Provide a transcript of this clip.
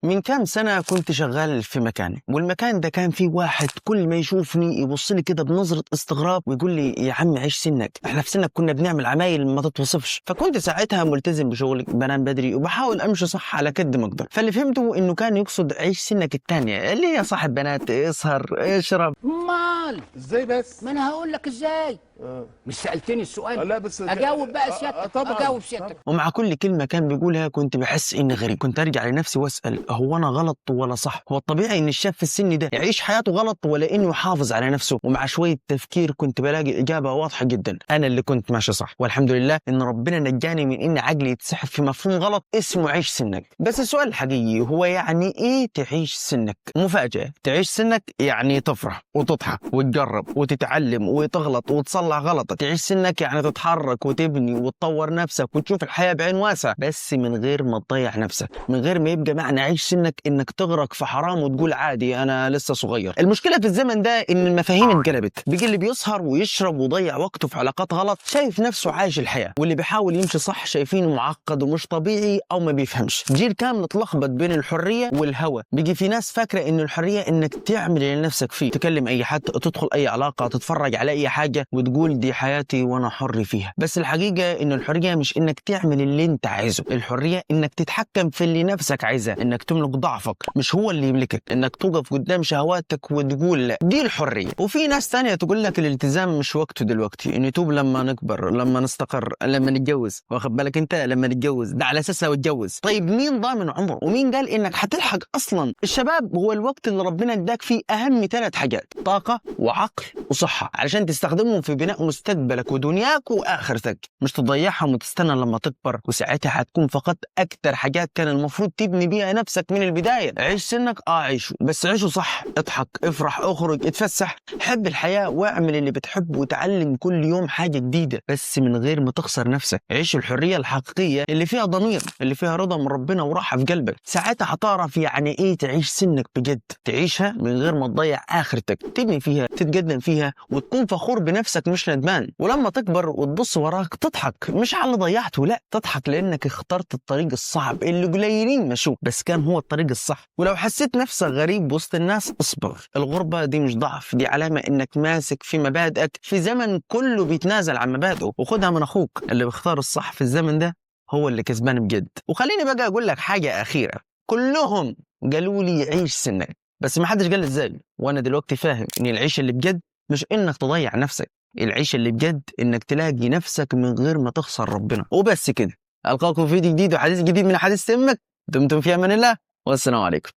من كام سنة كنت شغال في مكان، والمكان ده كان فيه واحد كل ما يشوفني يبص لي كده بنظرة استغراب ويقول لي يا عم عيش سنك، احنا في سنك كنا بنعمل عمايل ما تتوصفش. فكنت ساعتها ملتزم بشغلي، بنام بدري وبحاول امشي صح على قد ما اقدر. فاللي فهمته انه كان يقصد عيش سنك الثانية اللي هي صاحب بنات، اسهر، اشرب. مال ازاي بس؟ ما انا هقول لك ازاي. مش سألتني السؤال؟ لا بس اجاوب بقى سيادتك. طبعا. اجاوب سيادتك. ومع كل كلمة كان بيقولها كنت بحس إني غريب، كنت أرجع لنفسي وأسأل هو أنا غلط ولا صح؟ هو الطبيعي إن الشاب في السن ده يعيش حياته غلط ولا إنه يحافظ على نفسه؟ ومع شوية تفكير كنت بلاقي إجابة واضحة جدا، أنا اللي كنت ماشي صح، والحمد لله إن ربنا نجاني من إن عقلي يتسحب في مفهوم غلط اسمه عيش سنك. بس السؤال الحقيقي هو يعني إيه تعيش سنك؟ مفاجأة، تعيش سنك يعني تفرح وتضحك وتجرب وتتعلم وتغلط وتصلح غلطك. تعيش سنك يعني تتحرك وتبني وتطور نفسك وتشوف الحياة بعين واسعة، بس من غير ما تضيع نفسك، من غير ما يبقى معنى عيش سنك انك تغرق في حرام وتقول عادي انا لسه صغير. المشكلة في الزمن ده ان المفاهيم انقلبت، بيجي اللي بيسهر ويشرب ويضيع وقته في علاقات غلط شايف نفسه عايش الحياة، واللي بيحاول يمشي صح شايفينه معقد ومش طبيعي او ما بيفهمش. جيل كامل اتلخبط بين الحرية والهوى. بيجي في ناس فاكرة ان الحرية انك تعمل اللي نفسك فيه، تكلم اي حد، تدخل اي علاقة، تتفرج على اي حاجة وتقول دي حياتي وانا حر فيها. بس الحقيقة ان الحرية مش انك تعمل اللي انت عايزه، الحرية انك تتحكم في اللي نفسك عايزاه، انك تملك ضعفك مش هو اللي يملكك، انك توقف قدام شهواتك وتقول لا، دي الحرية. وفي ناس تانية تقول لك الالتزام مش وقته دلوقتي، نتوب لما نكبر، لما نستقر، لما نتجوز. واخد بالك انت لما نتجوز ده على اساس لو اتجوز. طيب مين ضامن عمره؟ ومين قال انك هتلحق اصلا؟ الشباب هو الوقت اللي ربنا اداك فيه اهم 3 حاجات، طاقة وعقل وصحة، علشان تستخدمهم في بناء مستقبلك ودنياك واخرتك، مش تضيعهم وتستنى لما تكبر وساعتها هتكون فقدت اكتر حاجات كان المفروض تبني بيها نفسك من البداية. عيش سنك، عيشه، بس عيشه صح، اضحك، افرح، اخرج، اتفسح، حب الحياة واعمل اللي بتحبه وتعلم كل يوم حاجة جديدة، بس من غير ما تخسر نفسك. عيش الحرية الحقيقية اللي فيها ضمير، اللي فيها رضا من ربنا وراحة في قلبك. ساعتها هتعرف يعني ايه تعيش سنك بجد، تعيشها من غير ما تضيع اخرتك، تبني فيها، تتقدم فيها، وتكون فخور بنفسك مش ندمان. ولما تكبر وتبص وراك تضحك، مش على اللي ضيعته، لا، تضحك لانك اخترت الطريق الصعب اللي قليلين مشوه، بس كان هو الطريق الصح. ولو حسيت نفسك غريب وسط الناس اصبر، الغربة دي مش ضعف، دي علامة انك ماسك في مبادئك في زمن كله بيتنازل عن مبادئه. وخدها من اخوك، اللي بيختار الصح في الزمن ده هو اللي كسبان بجد. وخليني بقى اقول لك حاجة أخيرة، كلهم قالوا لي عيش سنك، بس ما حدش قال ازاي. وانا دلوقتي فاهم ان العيش اللي بجد مش انك تضيع نفسك، العيش اللي بجد انك تلاقي نفسك من غير ما تخسر ربنا. وبس كده، القاكم في فيديو جديد وحديث جديد من حديث سمك. دمتم في امان الله، والسلام عليكم.